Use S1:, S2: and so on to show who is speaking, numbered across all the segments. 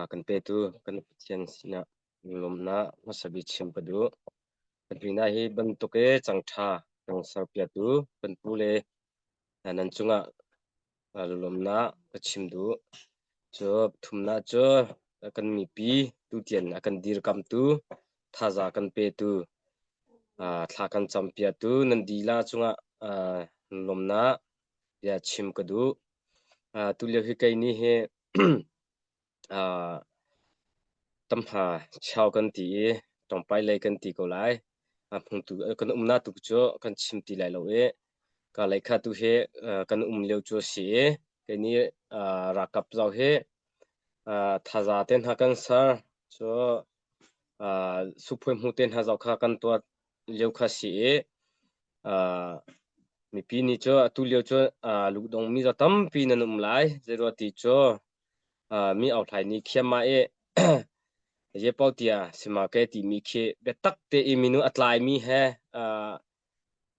S1: A kan petu kan Pathian sinah lunglawmhnak hmasa bik chim ka duh. Kan pinah hi bantuk i cangṭha kan serpiaktu kan pu le nan cungah lunglawmhnak ka chim duh. Cu thumnak cu kan mipi tutian a kan dirkamtu, thazaang kan petu, thla kan campiaktu nan dilah cungah lunglawmhnak bia chim ka duh. Tulio hi kei nih hi Tamha chau kan ti i tawngpai lei kan ti ko lai. Hmungtu kan umnak tu cu kan chim ti lai lo i ka lei kha tu hi kan um lio cu a si i kei nih ralkap zau hi thaza te hna kan ser cu suphui hmu te hna zau kha kan tuah lio kha si i mipi nih cu atu lio cu lungdongmi zaw tampi nan um lai. Zeiruah ti cu mi auhlai nih khiam ah i Yepotia simake timi khi biatak te i minu a tlaimi he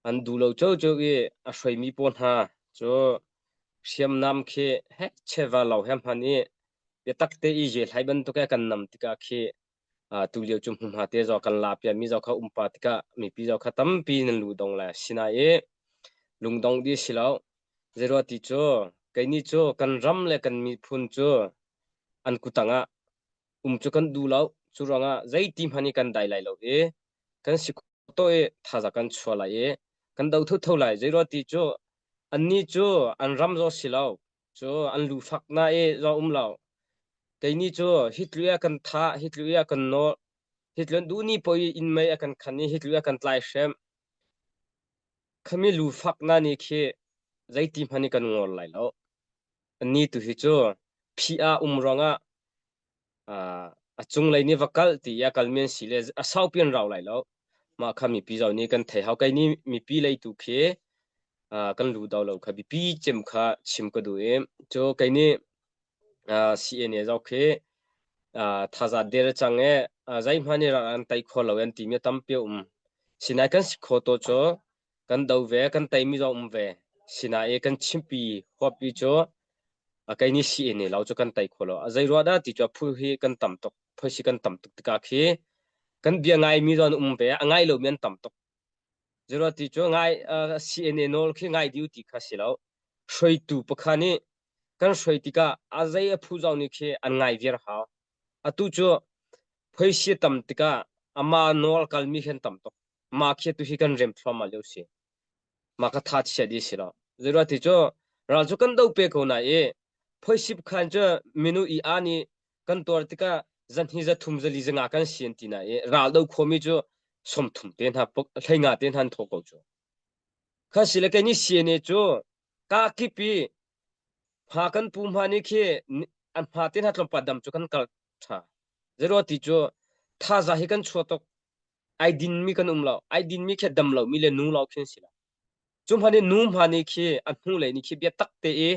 S1: an duh lo ciocio i a hruaimi pawl hna cu hriamnam khi hek cheva lo he hman i biatak te i je hlai bantuk he kan nam tikah khi tulio cu hmunhma te zaw kan la piami zaw kha umpa tikah mipi zaw kha tampi nan lu dong le sina i lungdong di si lo Zeiruah ti cu keinih cu kan ram le kan miphun cu an kutang ah um cu kan duh lo. Cu ruangah zeiti hmanh i kan dai lai lo i kan si khawh i thazaang kan chuah lai i kan do thotho lai. Zeiruah ti cu annih cu an ram zaw si lo, cu an lu fak na i zaw um lo. Keinih cu hi tlu i a kan thah, hi tlu i a kan nawh, hi tlu an duh ni paoh i inn mei a kan khan i hi tlu i a kan tlaihrem. Khami lufaknak nih khi zeiti hmanh in kan ngol lai lo. Annih tu hi cu phi ah um ruangah a cunglei nih va kal ti i a kalmi an si le a saupi an rau lai lo. Mah kha mipi zong nih kan thei hau. Kei nih mipi lei tu khi kan lu do lo kha biapi cem kha chim ka duh i cu kei nih CNA zong khi thazaang der cang i zeihmanh nih ral an tei kho lo an timi tampi a um. Sinain kan si kho to cu kan do ve, kan teimi zong um ve. Sinain kan chimpi huappi cu kei nih CNA lo cu kan tei kho lo. Zei ruah dah ti cu phu hi kan tam tuk. Phoisi kan tam tuk tikah khi kan bia ngaimi zong an um ve, a ngai lomi an tam tuk. Zeruah ti cu ngai CNA nawl khi ngai diu ti kha si lo. Hruaitu pakhat nih kan hruai tikah a zei a phu zong nih khi an ngai viar hau. Atu cu phoisi tam tikah ama nawl kalmi khi an tam tuk. Mah khi tu hi kan rem thluahmah lio si. Mah ka tha chia di si lo. Zeruah ti cu ral cu kan do pe ko na i phoisip khan cu minu i a nih kan tuar tikah zanhi zathum zali zanga kan si an ti na i ral do khomi cu 30 te hna 15 te hna an tho ko cu. Kha si le kei ni CNA cu ka kip i hma kan pu hma ni khi an hma te hna tlawmpal dam cu kan kal tha. Zero ti cu thaza hi kan chuah tuk. Ai din mi kan um lo. Ai din mi khi dam lo mi le nu lo khin si lo. Cu hma ni nu hma ni khi a hnu lei ni khi bia tak te i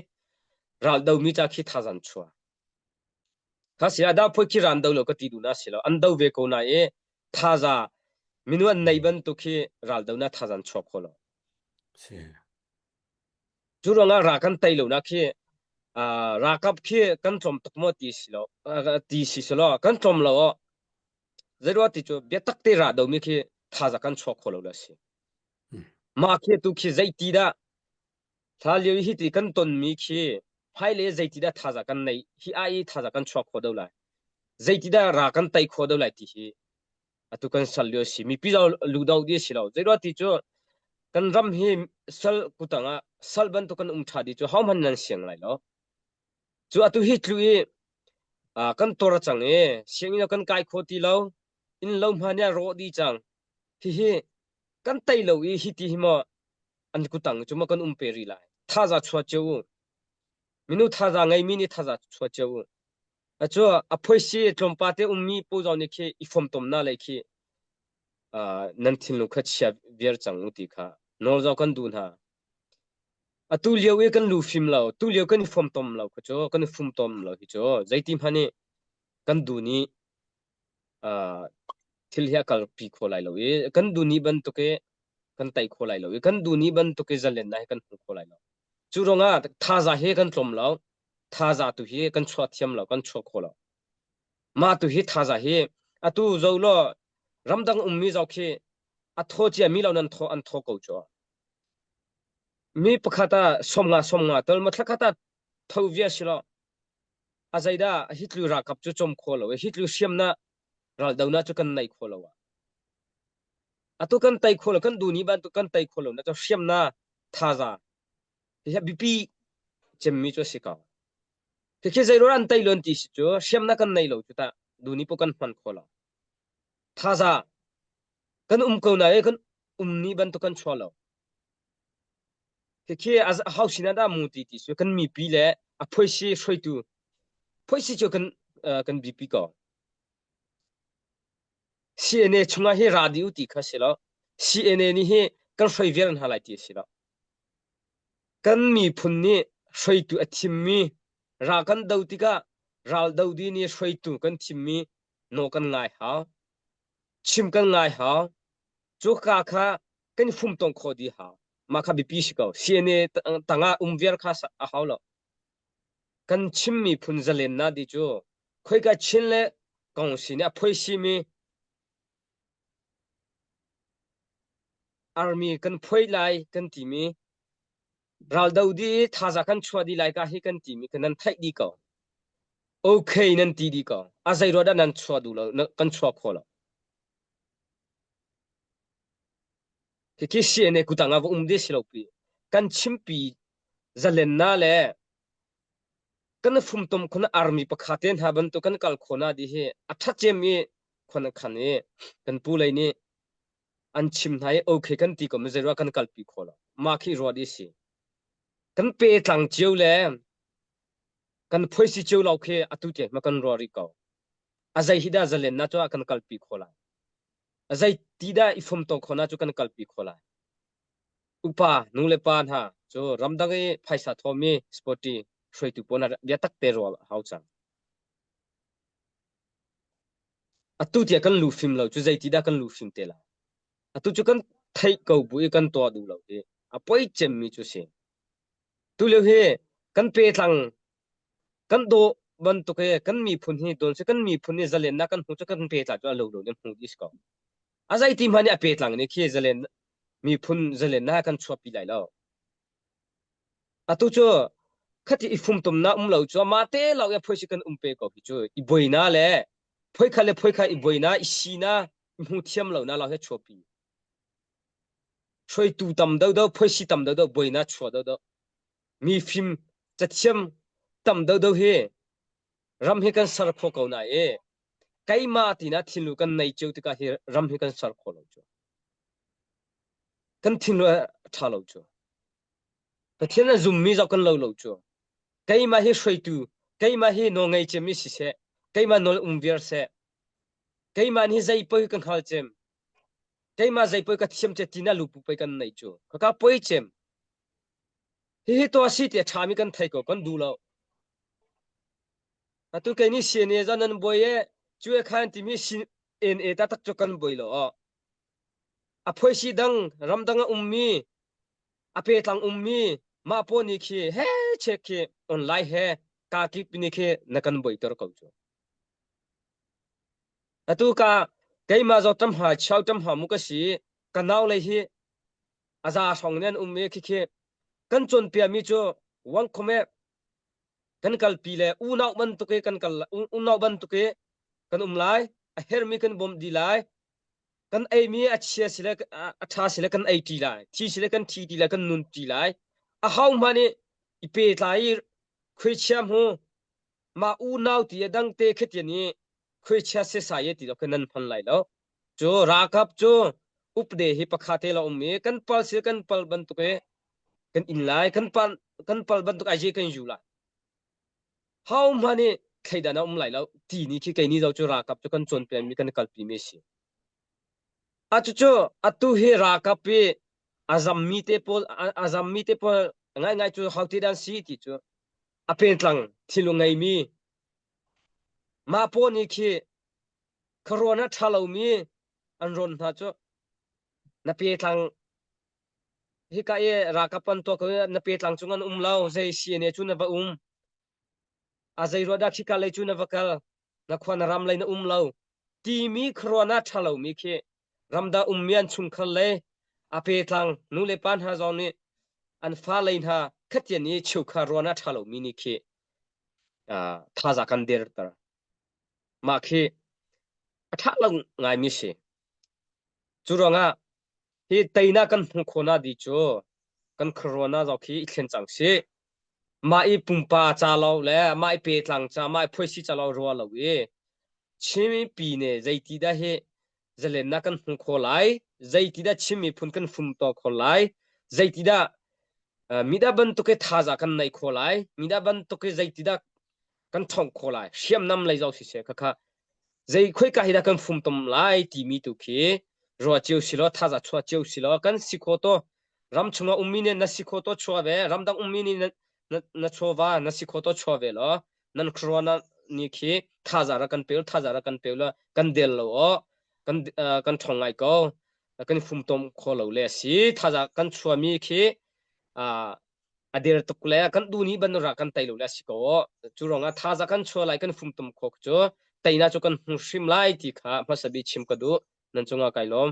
S1: ral do mi cha khi thazan chua. Kha si ah dah phoi khi ran do lo ka ti duh na si lo. An do ve ko na i thaza minu an nei bantuk khi ral do na thazan chuak kho lo.
S2: Si.
S1: Cu ruangah ra kan tei lo na khi ralkap khi kan tlawm tuk maw ti si lo ti si si lo kan tlawm lo oh zeiruah ti cu biatak te ra do mi khi thaza kan chuak kho lo la si. Mah khi tu khi zeiti dah Hla lio hi ti kan tonmi khi hmailei zeiti dah thazaang kan neih hi ai i thazaang kan chuak khawh deuh lai. Zeiti dah ra kan tei khawh deuh lai ti hi atu kan sal lio a si. Mipi zong ludo dih a si lo. Zeiruah ti cu kan ram hi sal kutang ah sal bantuk kan um ṭha dih cu hohmanh nan siang lai lo. Cu atu hi tlu i kan tor cang i sianginn kan kai kho ti lo. Inn lo hma nih a rawh dih cang. Hihi kan tei lo i hi ti hi maw an kutang cu maw kan um pe rih lai. Thaza chuah cio u. Minu thaza ngeimi nih thaza chuah cio u. Acu a phoisi tlawmpa te ummi pu zong nih khi i fomtom na lei khi nan thinlung kha chia viar cang u ti kha nawl zong kan duh hna. Atu lio i kan lu fim lo, tu lio kan i fomtom lo kha cu kan i fumtom lo hi cu zeiti hmanh nih kan duh nih thil hi a kalpi kho lai lo i kan duh ni bantuk i kan tei kho lai lo i kan duh ni bantuk i zalennak hi kan hmu kho lai lo. Cu ruangah thaza hi kan tlawm lo, thaza tu hi kan chuah thiam lo, kan chuah kho lo. Mah tu hi thaza hi atu zo law ramdang ummi zau khi a thaw cia mi lo nan thaw an thaw ko cu. Mi pakhat ah 50 50 tol ma thlakhat ah tho via si lo. A zeidah hi tlu ralkap cu chom kho lo hi tlu hriam na ral do na cu kan nei kho lo. Atu kan tai kho lo kan du ni bantuk kan tai kho lo na cu hriam na thaza hi bipi cemmi cu si ko. Khikhi zeiruang an tei lon ti si cu hriamnak kan nei lo cu tah duni po kan hman kho lo. Thaza kan um ko na e kan um ni bantuk kan chua lo. Khikhi a hau sin ah dah mu ti ti su kan mipi le a phoisi hruaitu phoisi cu kan kan bipi ko. CNA chungah hi radio ti kha si lo. CNA nih hi kan hroi vial hna lai ti si lo. Kan miphun nih hruaitu a thimmi ral kan do tikah ral do dih nih hruaitu kan thimmi nawl kan ngai hau. Chim kan ngai hau. Cuka kha kan fumtong khawh dih hau. Mah kha biapi si ko. CNA tangah um viar kha a hau lo. Kan chim miphun zalennak di cu khoika Chin le Kongsi nih a phoisimi Army kan phuai lai kan timi raldo dih i thaza kan chuah dih lai ka hi kan timi kan nan theih dih ko. Okay nan ti dih ko. A zei ruah dah nan chuah duh lo, kan chuah kho lo. Khi CNA kutang ah va um dih si lo pi. Kan chimpi zalenna le kan fumtom khun army pakhat te hna bantuk kan kal khona di hi a ṭha cem i khon khan i kan pu lei nih an chim hna i okay kan ti ko mi zei kan kalpi kho lo mah khi ruat i si kan pe tlang cio le kan phoisi cio lo khi atu te ma kan ruah rih ko a zei hi dah zalen na chu kan kalpi kho lai a zei ti dah i fum to kho na chu kan kalpi kho lai Upa nulepa hna cu ramdang i phaisa thawmi sporty hruaitu pawl hna biatak te rual a hau cang. Atu tiah kan lu fim lo cu zeiti dah kan lu fim te lai. Atu cu kan theih ko bu i kan tuah duh lo hi a poi cemmi cu si. Tu lio hi kan petlang kan dawh bantuk i kan miphun hi don si kan miphun hi zalennak kan hmu cu kan petla cu a lo lo in hmu dih si ko. A zeiti hmanh nih a petlang nih khi zalen miphun zalennak kan chuahpi lai lo. Atu cu khati i fumtumnak um lo cu mah te lo i phoi si kan um pe ko hi cu i buaina le phoi kha le phoi kha i buaina i sina i hmu thiam lo na lo he chuahpi. Hruaitu tam deuhdeuh phoi si tam deuhdeuh buaina chuah deuhdeuh mi fim cathiam tam deuhdeuh hi ram hi kan ser kho ko na i keimah tina thinlu kan nei cio tikah hi ram hi kan ser kho lo cu. Kan thinlu a ṭha lo cu. Pathian a zummi zong kan lo lo cu. Keimah hi hruaitu, keimah hi nawlngei cemmi siseh, keimah nawl um viar seh, keimah nih zei poi ka hngal cem, keimah zei poi ka thiam ce tina lupu poi kan nei cu. Kaka poi cem. Hihi to si ti a ṭhami kan thei ko, kan duh lo. Atu kei nih CNA zan nan buai e, cu e khan timi CNA ta tak cu kan buai lo. A phoisi dang ramdang a ummi, a petlang ummi mah pawl nih khi he chek khi online he kakip nih khi na kan buaiter ko cu. Atu ka keimah zaw tam ha chau tam ha mu ka si ka nau lei hi a za hrawng nen um i khikhi kan cawnpiami cu wang khome kan kalpi le unau bantuk i kan kal unau bantuk i kan um lai a hermi kan bawmh dih lai kan eimi a chia si le a ṭha si le kan ei ṭi lai thi si le kan thi ti lai kan nun ṭi lai a hau hmanh i i pe tlai i khuaichia hmu mah unau ti a dang te khitian i khuaichia sesai ti lo nan hman lai lo cu ralkap cu upde hi pakha te lo um i kan pal si kan pal bantuk i kan in lai kan pal kan pal bantuk ai je kan yu lai Ho hmanh nih thleidan a um lai lo ti ni khi kei ni zo cu ralkap cu kan cawnpiak mi kan kalpi mi a si. A cucu atu hi ralkap i a zammi te pawl a zammi te pawl ngaingai cu ho ti dan si ti cu a pentlang thil ngeimi mah pawl nih khi khuaruan a ṭha lomi an rawn hna cu na petlang hika i ralkap an tuah ko na petlang cung an um lo zei CNA cu na va um a zei ruah dah khika lei cu na va kal. Na khua na ram lei na um lo timi khuaruahnak ṭha lomi khi ramdang ummi an chungkhar le a petlang nu le pa hna zong nih an fa lei hna khatian i cheukhar ruahnak ṭha lomi nih khi thaza kan derter. Mah khi a ṭha lo ngaimi si. Cu ruangah hi teinak kan hmuh khawhnak di cu kan khuaruahnak zong khi i thlen cang sih. Mah i pumpa ca lo le mah i petlang ca, mah i phuaisi ca lo rua lo i Chin mipi nih zeiti dah hi zalennak kan hmuh khawh lai, zeiti dah Chin miphun kan fumtaw khawh lai, zeiti dah midah bantuk i thaza kan neih khawh lai, midah bantuk i zeiti dah kan ṭhawng khawh lai, hriamnam lei zong siseh khakha zei khoika hi dah kan fumtom lai timi tu khi ruah cio si law thaza chuah cio si law kan si kho to ram chungah ummi nih na si kho to chuah ve ramdang ummi nih na, na, na chawva na si kho to chuah ve law nan khuaruahnak ni khi thaza ra kan pe thaza ra kan pe la kan del lo o kan kan ṭhong ngai ko kan fumtom kho lo le si thaza kan chuami khi a der tuk le kan du ni ban ra kan tai lo le si ko cu rong ah thaza kan chua lai kan fumtom kho cu teina cu kan hmu hrim lai ti kha hmasa bi chim ka duh nan cungah kai lawm.